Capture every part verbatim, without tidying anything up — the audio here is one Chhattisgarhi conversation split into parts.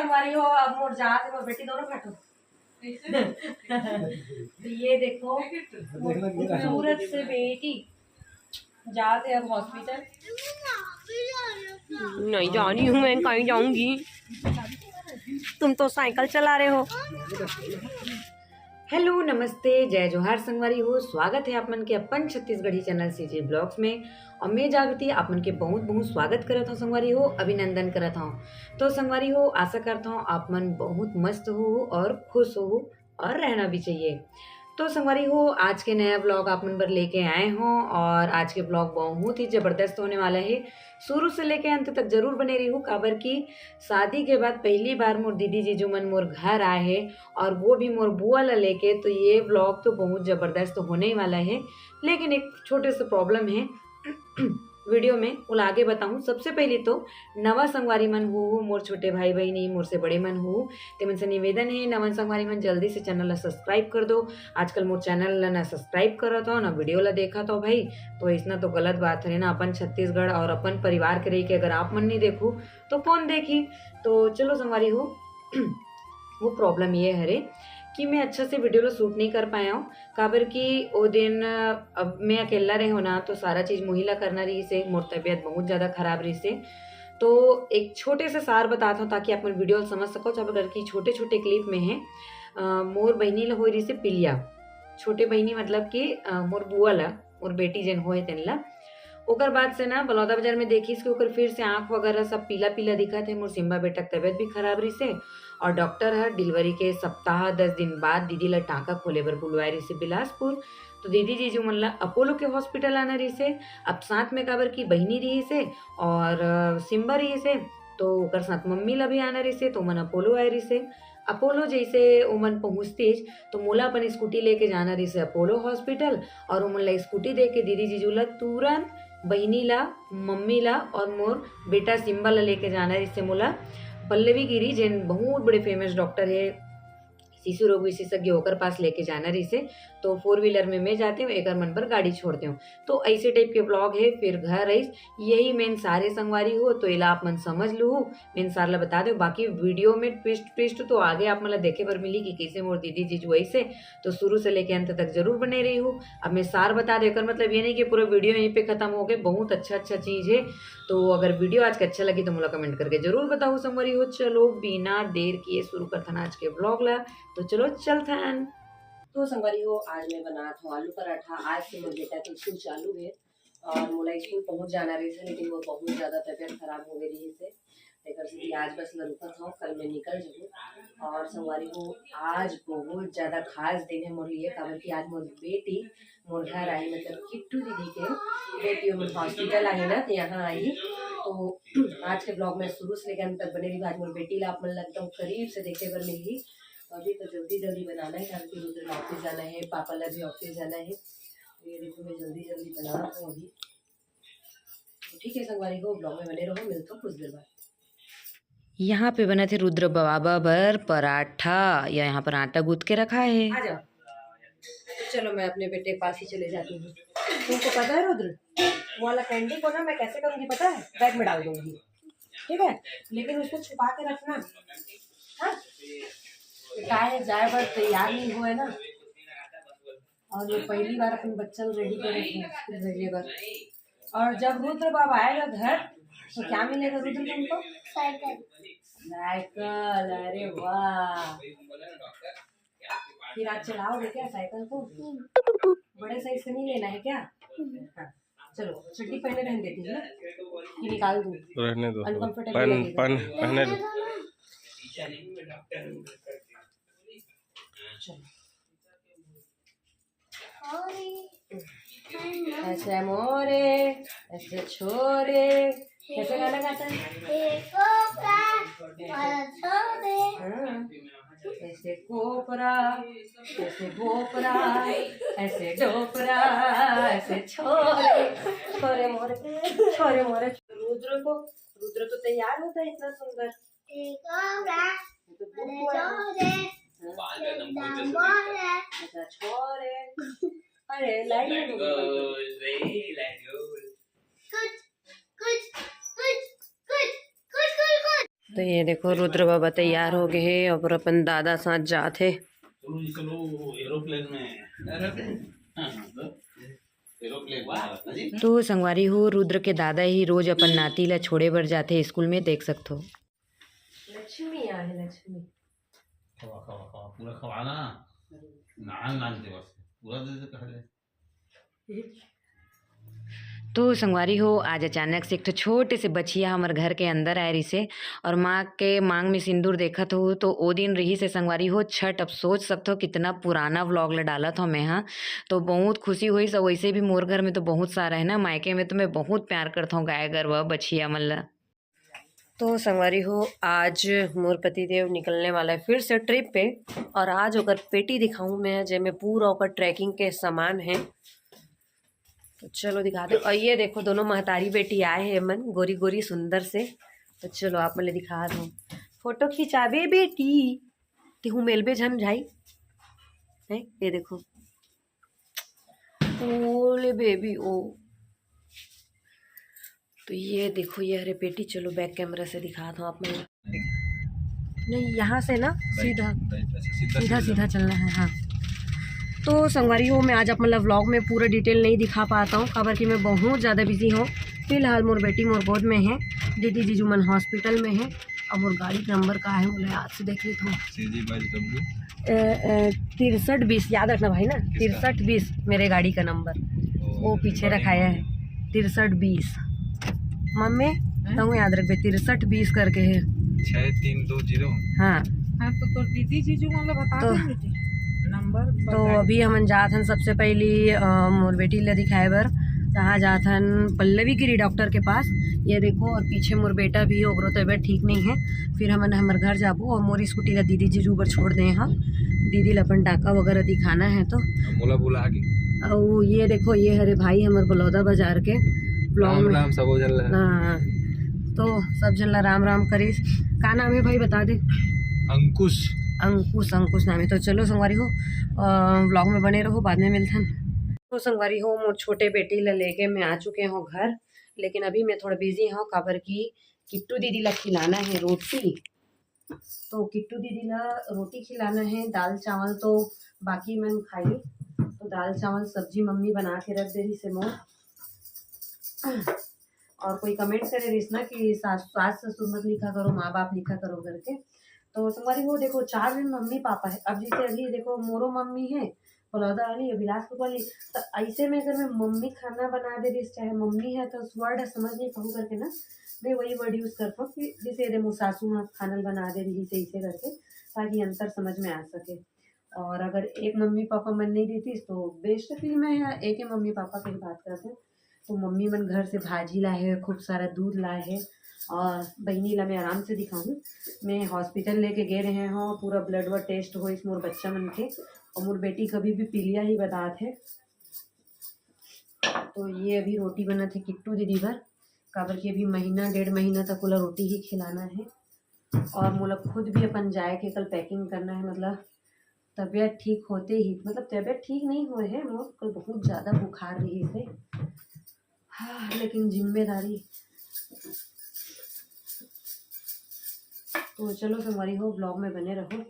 संगवारी हो, अब मोर जात हे, मोर बेटी दोनों खाटू। तो ये देखो, खूबसूरत से बेटी जात हे अब हॉस्पिटल। नहीं जा रही हूँ मैं, कहीं जाऊंगी। तुम तो साइकिल चला रहे हो। हेलो, नमस्ते, जय जोहार संगवारी हो। स्वागत है आप मन के अपन छत्तीसगढ़ी चैनल सीजे ब्लॉग्स में। और मैं जागृति आप मन के बहुत बहुत स्वागत करत हूँ संगवारी हो, अभिनंदन करत हूँ। तो संगवारी हो, आशा करता हूँ आप मन बहुत मस्त हो और खुश हो और रहना भी चाहिए। तो संगवारी हो, आज के नया ब्लॉग आप मन बर लेके आए हों और आज के ब्लॉग बहुत ही जबरदस्त होने वाला है। शुरू से लेके अंत तक जरूर बने रहिहू, काबर कि शादी के बाद पहली बार मोर दीदी जीजू मन मोर घर आए हे और वो भी मोर बुआ ला लेके। तो ये ब्लॉग तो बहुत जबरदस्त होने ही वाला है, लेकिन एक छोटे से प्रॉब्लम है वीडियो में, ओला आगे बताऊँ। सबसे पहली तो नवा संगवारी मन हो, मोर छोटे भाई बहिनी, मोर से बड़े मन हो, ते मन से निवेदन है, नवा संगवारी मन जल्दी से चैनल ला सब्सक्राइब कर दो। आजकल मोर चैनल ला ना सब्सक्राइब करत हो, ना वीडियो ला देखत हो भाई, तो इसना तो गलत बात है ना। अपन छत्तीसगढ़ और अपन परिवार के रही के अगर आप मन नहीं देखू तो कौन देखी? तो चलो संगवारी हो, वो प्रॉब्लम ये हरे कि मैं अच्छा से वीडियो ला शूट नहीं कर पाया हूँ, काबर कि ओ दिन, अब मैं अकेला रहे हो ना, तो सारा चीज मोही ला करना रही से, मोर तबीयत बहुत ज्यादा खराब रही से। तो एक छोटे से सार बताता हूँ ताकि आप मन वीडियो ला समझ सको, काबर कि छोटे छोटे क्लिप में है। अ, मोर बहिनी ला होए रही से पीलिया, छोटे बहिनी मतलब कि अ, मोर बुआ ला, मोर बेटी जेन होए तेन ला। ओकर बाद से ना बलौदा बाजार में देखिस कि ओकर फिर से आँख वगैरह सब पीला पीला दिखत है। मोर सिम्बा बेटा के तबीयत भी खराब रहिसे और डॉक्टर हर डिलीवरी के सप्ताह दस दिन बाद दीदी ला टाँका खोले बर बुलवाए रहिसे बिलासपुर। तो दीदी जीजू मन ला अपोलो के हॉस्पिटल आना रहिसे। अब साथ में काबर की बहिनी रहिसे और अ, सिम्बा रहिसे, तो ओकर साथ मम्मी ला भी आना रहिसे, तो ओमन अपोलो आए रहिसे। अपोलो जैसे ओमन पहुँचतिस तो मोला अपन स्कूटी लेके जाना रहिसे अपोलो हॉस्पिटल और ओमन ला स्कूटी दे के दीदी जीजू ला तुरंत बहिनी ला, मम्मी ला और मोर बेटा सिम्बा ला लेके जाना रहिसे मोला पल्लवी गिरी, जेन बहुत बड़े फेमस डॉक्टर है, शिशु रोग विशेषज्ञ, ओकर पास लेके जाना रहिसे। तो फोर व्हीलर में मैं जाते हूँ, एकर मन पर गाड़ी छोड़ते हूँ। तो ऐसे टाइप के ब्लॉग है। फिर घर आइस, यही मेन सारे संगवारी हो, तो एला आप मन समझ लू। मेन सार ला बता दो, बाकी वीडियो में ट्विस्ट ट्विस्ट तो आगे आप मन ला देखे बर मिली कि कैसे मोर दीदी जीजू ऐसे। तो शुरू से लेके अंत तक जरूर बने रहिहू। अब मैं सार बता दे, एकर मतलब ये नहीं कि पूरा वीडियो यहीं पे खत्म हो गए, बहुत अच्छा अच्छा चीज है। तो अगर वीडियो आज के अच्छा लगी तो मोला कमेंट करके जरूर बताओ संगवारी हो। चलो बिना देर किए शुरू करथन आज के ब्लॉग ला। तो चलो चलथन। तो संगवारी हो, आज मैं बनात हूँ आलू पराठा। आज से मोर बेटा के स्कूल चालू है और मोला स्कूल पहुँच जाना रहिसे, लेकिन वो बहुत ज्यादा तबीयत खराब हो गई रहिसे, तेकर से आज बस ल रुकत हूँ, कल मैं निकल जाऊँ। और संगवारी हो, आज बहुत ज्यादा खास दिन है मोर लिए, काबर कि आज मोर बेटी मोर घर आई, मतलब किट्टू दीदी के बेटी मोर हॉस्पिटल आई ना, तो यहाँ आई। तो आज के ब्लॉग में शुरू से लेकर अंत तक बने रही। आज मोर बेटी ला आप मन ला एकदम करीब से देखे बर मिलही। तो अभी तो जल्दी जल्दी बनाना है, काबर कि रुद्र ला ऑफिस जाना है, पापा ला भी ऑफिस जाना है। तो ये देखो, मैं जल्दी जल्दी बना रही हूँ अभी। तो ठीक है संगवारी हो, ब्लॉग में बने रहो, मिलता हूँ कुछ देर बाद। यहाँ पे बना थे रुद्र बाबा बर पराठा, या यहाँ पर आटा गूंथ के रखा है। आ जाओ। तो चलो, मैं अपने बेटे के पास ही चले जाती हूँ। तुमको पता है रुद्र, वो वाला कैंडी को ना मैं कैसे करूँगी पता है? बैग में डाल दूंगी, ठीक है? लेकिन उसको छुपा के रखना, हाँ? काय जाए बर तैयार नहीं हुआ है ना, और ये पहली बार अपन बच्चा रेडी करे थे स्कूल भेजे बर। और जब रुद्र बाबा आएगा घर तो क्या मिलेगा रुद्र तुमको? साइकिल। साइकिल, अरे वाह। फिर आज चलाओगे क्या साइकिल को? बड़े साइज का नहीं लेना है क्या? हाँ, चलो चड्डी पहने रहने देती हूँ ना, कि निकाल दूँ? रहने दो, अनकंफर्टेबल पहन लगेगा। पहन पहने दो। चलो। ऐसे मोरे, ऐसे छोरे, कैसे गाना गाता है? हाँ। ऐसे कोपरा, ऐसे भोपरा, ऐसे डोपरा, ऐसे छोरे, छोरे मोरे, छोरे मोरे। रुद्र को, रुद्र तो तैयार होता है इतना सुंदर। ये तो भूत हुआ है। हाँ। अच्छा, छोरे। अरे, लाइट नहीं होगी। कुछ, कुछ, कुछ, कुछ, कुछ, कुछ, कुछ। तो ये देखो, रुद्र बाबा तैयार हो गए हैं और अपन दादा साथ जात हे। चलो जी, चलो, एरोप्लेन में। एरोप्लेन? हाँ, हाँ, तो एरोप्लेन में भारत ना जी। तो संगवारी हो, रुद्र के दादा ही रोज अपन नाती ला छोड़े बर जाथे स्कूल में, देख सकथो। लक्ष्मी आ है, लक्ष्मी। खवा, खवा, खवा, पूरा खवाना। नान, नान दे बस, पूरा दे दे, कह दे। तो संगवारी हो, आज अचानक से एक ठो छोटे से बछिया हमर घर के अंदर आए रिसे और माँ के मांग में सिंदूर देखत हो, तो ओ दिन रही से संगवारी हो छठ। अब सोच सकत हो कितना पुराना व्लॉग ला डालत हो मैं हा, तो बहुत खुशी होइस। और वैसे भी मोर घर में तो बहुत सारा है ना, मायके में तो मैं बहुत प्यार करत हूँ गाय गरवा बछिया मन ला। तो संगवारी हो, आज मोर पति देव निकलने वाला है फिर से ट्रिप पे, और आज ओकर पेटी दिखाऊं मैं, जेमे पूरा ओकर ट्रैकिंग के सामान है। तो चलो दिखा दो। और ये देखो, दोनों महतारी बेटी आए हैं मन, गोरी गोरी सुंदर से। तो चलो आप मन ला दिखा दो, फोटो खिंचाबे बेटी, तेहू मेलबे झन भाई। है, ये देखो, ओले बेबी ओ। तो ये देखो, ये हरे पेटी। चलो बैक कैमरा से दिखात हूँ आप मन। नहीं, यहाँ से ना सीधा, अच्छा, सीधा, सीधा, सीधा। सीधा चलना है। हाँ, तो संगवारी हो, मैं आज आप मन ला व्लॉग में पूरा डिटेल नहीं दिखा पाता हूँ, काबर कि मैं बहुत ज़्यादा बिजी हूँ। फिलहाल मोर बेटी मोर गोद में है, दीदी जीजू मन हॉस्पिटल में है। अब मोर गाड़ी का नंबर का है, मोला याद से देख लेता हूँ। सी जी बाईस डब्ल्यू। अ, अ, तिरसठ बीस, याद रखना भाई ना, किसका? तिरसठ बीस मेरे गाड़ी का नंबर। ओ, वो पीछे बड़ी रखाया है, मम्मी। तिरसठ बीस। मम्मी, हैं? तुम याद रखबे, तिरसठ बीस करके है। छः तीन दो जीरो। हाँ। हाँ, तो तोर दीदी जीजू मन ला बता तो दे मुझे नंबर। तो अभी हमन जात हन सबसे पहली, अ, मोर बेटी ला दिखाए बर। जहाँ जात हन पल्लवी गिरी डॉक्टर के पास। ये देखो, और पीछे मोर बेटा भी, ओकरो तबीयत ठीक नहीं है। फिर हमन हमर घर जाबो और मोर स्कूटी ला दीदी जीजू बर छोड़ दे हैं। दीदी ला अपन टाका वगैरह दिखाना है तो। मोला बुला के। और ये देखो, ये हरे भाई हमर बलौदा बाजार के। ब्लॉग राम में राम सबो जन ला। हाँ, तो सब जन ला राम राम करिस। का नाम है भाई, बता दे। अंकुश। अंकुश, अंकुश नाम है। तो चलो संगवारी हो, अ, ब्लॉग में बने रहो, बाद में मिलथन। तो संगवारी हो, मोर छोटे बेटी ला लेके मैं आ चुके हूँ घर, लेकिन अभी मैं थोड़ा बिजी हूँ, काबर कि किट्टू दीदी ला खिलाना है रोटी। तो किट्टू दीदी ला रोटी खिलाना है, दाल चावल तो बाकी मन खाई, तो दाल चावल सब्जी मम्मी बना के रख दे रही से मोर। और कोई कमेंट करे रहिस ना कि सास, सास ससुर मत लिखा करो, माँ बाप लिखा करो करके। तो संगवारी हो, देखो, चार जन मम्मी पापा है। अब जैसे अभी देखो, मोरो मम्मी है, बलौदा वाली, अभिलाषपुर वाली, तो ऐसे में अगर मैं मम्मी खाना बना दे रही, चाहे मम्मी है, तो उस वर्ड समझ नहीं पाऊँ करके ना, मैं वही वर्ड यूज करता हूँ कि जैसे, "अरे, मोर सासू माँ खाना बना दे रही," से ऐसे करके, ताकि अंतर समझ में आ सके। और अगर एक मम्मी पापा मन नहीं देती, तो बेस्ट फील में है, एक ही मम्मी पापा की बात करते हैं। तो मम्मी मन घर से भाजी लाए है, खूब सारा दूध लाए है, और बहिनी ला मैं आराम से दिखाऊँ। मैं हॉस्पिटल लेके गए रहे हूँ, पूरा ब्लड वर्ड टेस्ट होइस मोर बच्चा मन के, और मोर बेटी कभी भी पीलिया ही बतात है। तो ये अभी रोटी बनत है किट्टू दीदी बर, काबर कि अभी महीना डेढ़ महीना तक ओला रोटी ही खिलाना है। और मोला खुद भी अपन जाए के कल पैकिंग करना है, मतलब तबीयत ठीक होते ही, मतलब तबीयत ठीक नहीं हुए है मोर, कल बहुत ज़्यादा बुखार रही है। हाँ, लेकिन जिम्मेदारी। तो चलो संगवारी हो, ब्लॉग में बने रहो।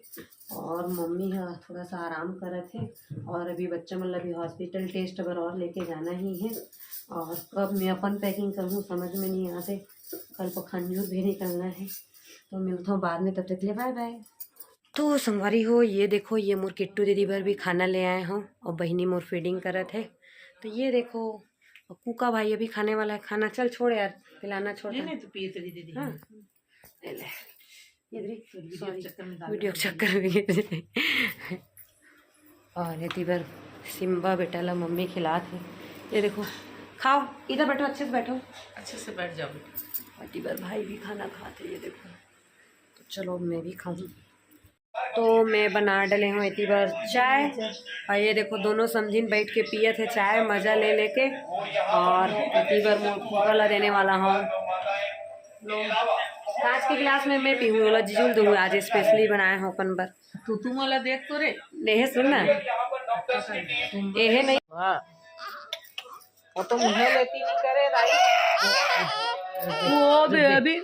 और मम्मी हा थोड़ा सा आराम करत है, और अभी बच्चा मन ला भी हॉस्पिटल टेस्ट बर और लेके जाना ही है। और कब मैं अपन पैकिंग करूँ, समझ में नहीं आते, कल पखंजूर भी निकलना है। तो मिलता हूँ बाद में, तब तक के लिए बाय बाय। तो संगवारी हो, ये देखो, ये मोर किट्टू दीदी बर भी खाना ले आए हो, और बहिनी मोर फीडिंग करत है। तो ये देखो, और कुका भाई अभी खाने वाला है खाना। चल छोड़ यार, पिलाना छोड़। नहीं, नहीं, तू पिए तेरी दीदी। हाँ, ले ले। ये देख, वीडियो सॉरी, चक्कर में डाल वीडियो रहा है। चक्कर में। और ये तीबर सिम्बा बेटा ला मम्मी खिलात है। ये देखो, खाओ, इधर बैठो, अच्छे से बैठो। अच्छे से बैठ जाओ बेटा। और तीबर भाई भी खाना खाते, ये देखो। तो चलो, अब मैं भी खाऊं। तो मैं बना डले हूँ एती बर चाय, और ये देखो, दोनों समझिन बैठ के पियत है चाय, मजा ले लेके। और एती बर मोर कुका ला देने वाला हूँ। लो, कांच के गिलास में मैं पीहूँ, ओला जीजू ल दूंगी, आज स्पेशली बनाए हूँ अपन बर। तू, तू मोला देख तो रे। ले, सुन ना। तुम ये है नहीं। हाँ। वो तो मुँहे लेती नहीं करे, राई। वो बेबी।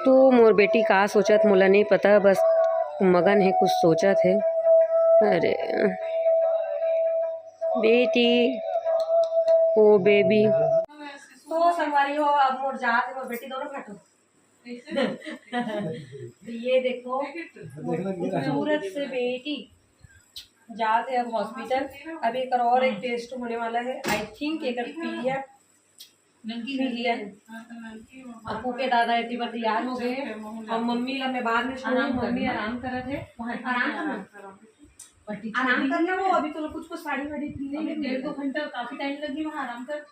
तो मोर बेटी का सोचत, मोला नहीं पता, बस मगन है, कुछ सोचत है। अरे बेटी, ओ बेबी। तो संगवारी हो, अब मोर जात है, मोर बेटी दोनों भांटो। तो ये देखो, खूबसूरत से बेटी जात है अब हॉस्पिटल। अब एकर और एक टेस्ट होने वाला है, आई थिंक एकर पीरियड नंगी पीरियड। अब फूफे दादा एती बर तैयार हो गए हैं। और मम्मी ला मैं बाद में छोड़ूंगी, आराम मम्मी करना। आराम करत है। वहाँ आराम करना। पट्टी आराम छोड़ी। करना वो, अभी तो कुछ कुछ साड़ी वाड़ी नहीं अभी लेनी डेढ़ दो है। घंटा काफी टाइम लगी वहाँ आराम कर।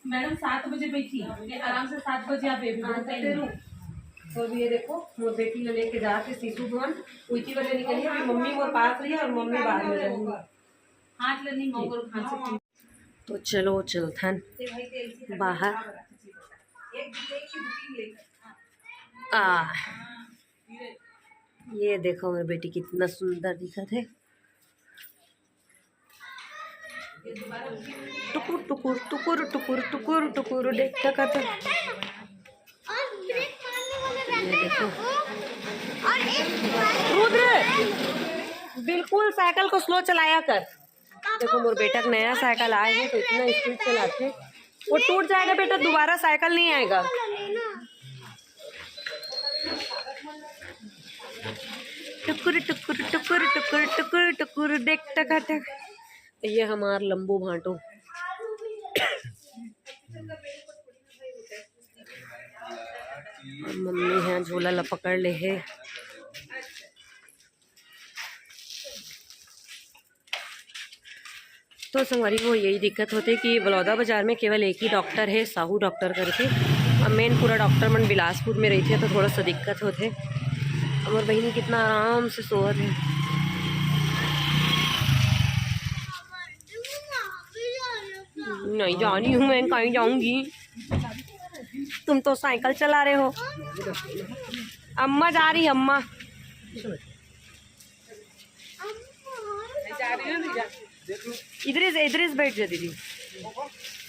मैडम सात बजे बैठी, ये आराम से सात बजे आप बेबी हाँ, बहुत तो टाइम फिर है। तो अभी ये देखो, मोर बेटी ला लेके जाके शिशु भवन उइती वाले निकली, अभी मम्मी मोर पास रही और मम्मी बाद में रहेंगी। हाथ ले नहीं, मौका हाथ से तो चलो चलथन बाहर। आ, ये देखो मोर बेटी कितना सुंदर दिखत है। टुकुर टुकुर टुकुर टुकुर टुकुर टुकुर देख तकत है। ये देखो। रुद्र, बिल्कुल साइकिल को स्लो चलाया कर। देखो, मोर बेटा के नया साइकिल आए है तो इतना स्पीड चलाते, वो टूट जाएगा बेटा, दोबारा साइकिल नहीं आएगा। टुकुर टुकुर टुकुर टुकुर टुकुर टुकुर देख टकाटक। ये हमार लंबू भांटो। और मम्मी है झोला ला पकड़ ले है। तो संगवारी हो, यही दिक्कत होथे कि बलौदा बाजार में केवल एक ही डॉक्टर है, साहू डॉक्टर करके। अब मेन पूरा डॉक्टर मन बिलासपुर में रहिथे, तो थोड़ा सा दिक्कत होथे। हमर बहिनी कितना आराम से सोवत है। नहीं जानी हूँ मैं, कहीं जाऊंगी। तुम तो साइकिल चला रहे हो। अम्मा जा रही, अम्मा। इधर से, इधर से बैठ जा दीदी।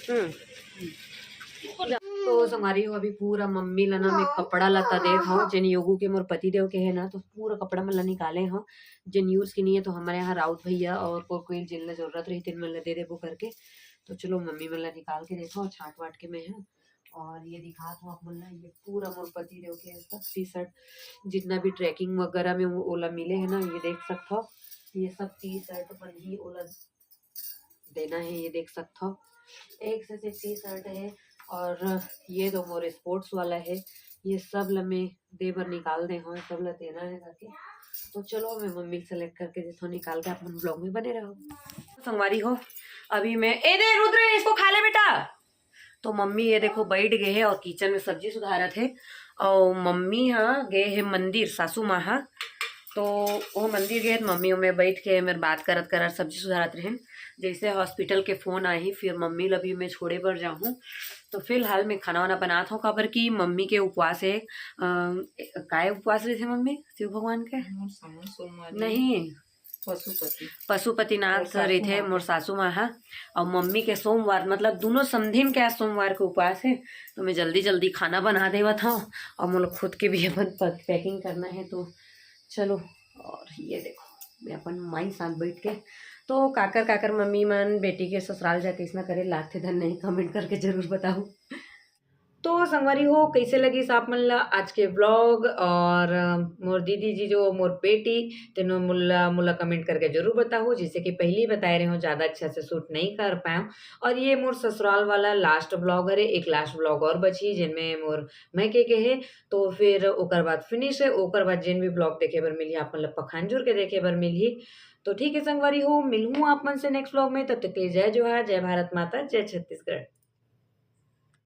हम्म। तो संगवारी हो, अभी पूरा मम्मी ला ना मैं कपड़ा लत्ता देत हूँ, जेन योगू के मोर पति देव के है ना, तो पूरा कपड़ा मन ला निकाले हूँ। जेन यूज के नहीं है तो हमारे यहाँ राउत भैया और कोई, कोई जिन ला जरूरत रही, तेन मन ला दे देबो करके। तो चलो मम्मी मन ला निकाल के देखो, छांट वाट के मैं है। और ये दिखात हूँ आप मन ला, ये पूरा मोर पति देव के सब टी शर्ट, जितना भी ट्रैकिंग वगैरह में वो ओला मिले है ना, ये देख सकत हो, ये सब टी शर्ट मन ही ओला देना है, ये देख सकत हो। एक से एक टी शर्ट है और ये दो मोर स्पोर्ट्स वाला है, ये सब ला मैं दे बर निकाल दे हूँ, सब ला देना है करके। तो चलो मैं मम्मी सेलेक्ट करके देथो निकाल के, अपन ब्लॉग में बने रहो। संगवारी हो, अभी मैं, ए दे रुद्र, इसको खा ले बेटा। तो मम्मी ये देखो बैठ गए है और किचन में सब्जी सुधारत है। और मम्मी हाँ गए है मंदिर, सासू माँ हाँ। तो वो मंदिर गए तो मम्मी और मैं बैठ के मेरे बात करत करत सब्जी सुधारत रहन। जैसे हॉस्पिटल के फोन आही, फिर मम्मी ला भी मैं छोड़े बर जाहूँ। तो फिलहाल मैं खाना वाना बनात हूँ, काबर कि मम्मी के उपवास है। अ, काय उपवास रहिथे मम्मी शिव भगवान के? मोर सामने सोमवार नहीं, पशुपति। पशुपतिनाथ और सासू रहिथे माँ मोर के। सासू माँ हा। और मम्मी के सोमवार, मतलब दोनों समधिन के आज सोमवार के उपवास है, तो मैं जल्दी जल्दी खाना बना देवत हूँ। और मोला खुद के भी अपन प-, पैकिंग करना है, तो चलो। और ये देखो, मैं अपन माई साथ बैठ के, तो काकर काकर मम्मी मन बेटी के ससुराल जाके इसना करे लागथे धन नहीं, कमेंट करके जरूर बताओ। तो संगवारी हो, कैसे लगिस आप मन ला आज के व्लॉग? और, अ, मोर दीदी जी जो मोर बेटी, तेनो मोला, मोला कमेंट करके जरूर बताओ। जैसे कि पहले ही बताए रहे हो, ज़्यादा अच्छा से शूट नहीं कर पाए। और ये मोर ससुराल वाला लास्ट व्लॉग हरे, एक लास्ट व्लॉग और बची, जिनमें मोर मैके के है, तो फिर ओकर बाद फिनिश है। ओकर बाद जिन भी व्लॉग देखे बर मिलही, आप मन ला पखानजूर के देखे बर मिलही। तो ठीक है संगवारी हो, मिलहूँ आप मन से नेक्स्ट व्लॉग में। तब तक के लिए जय जोहार, जय भारत माता, जय छत्तीसगढ़।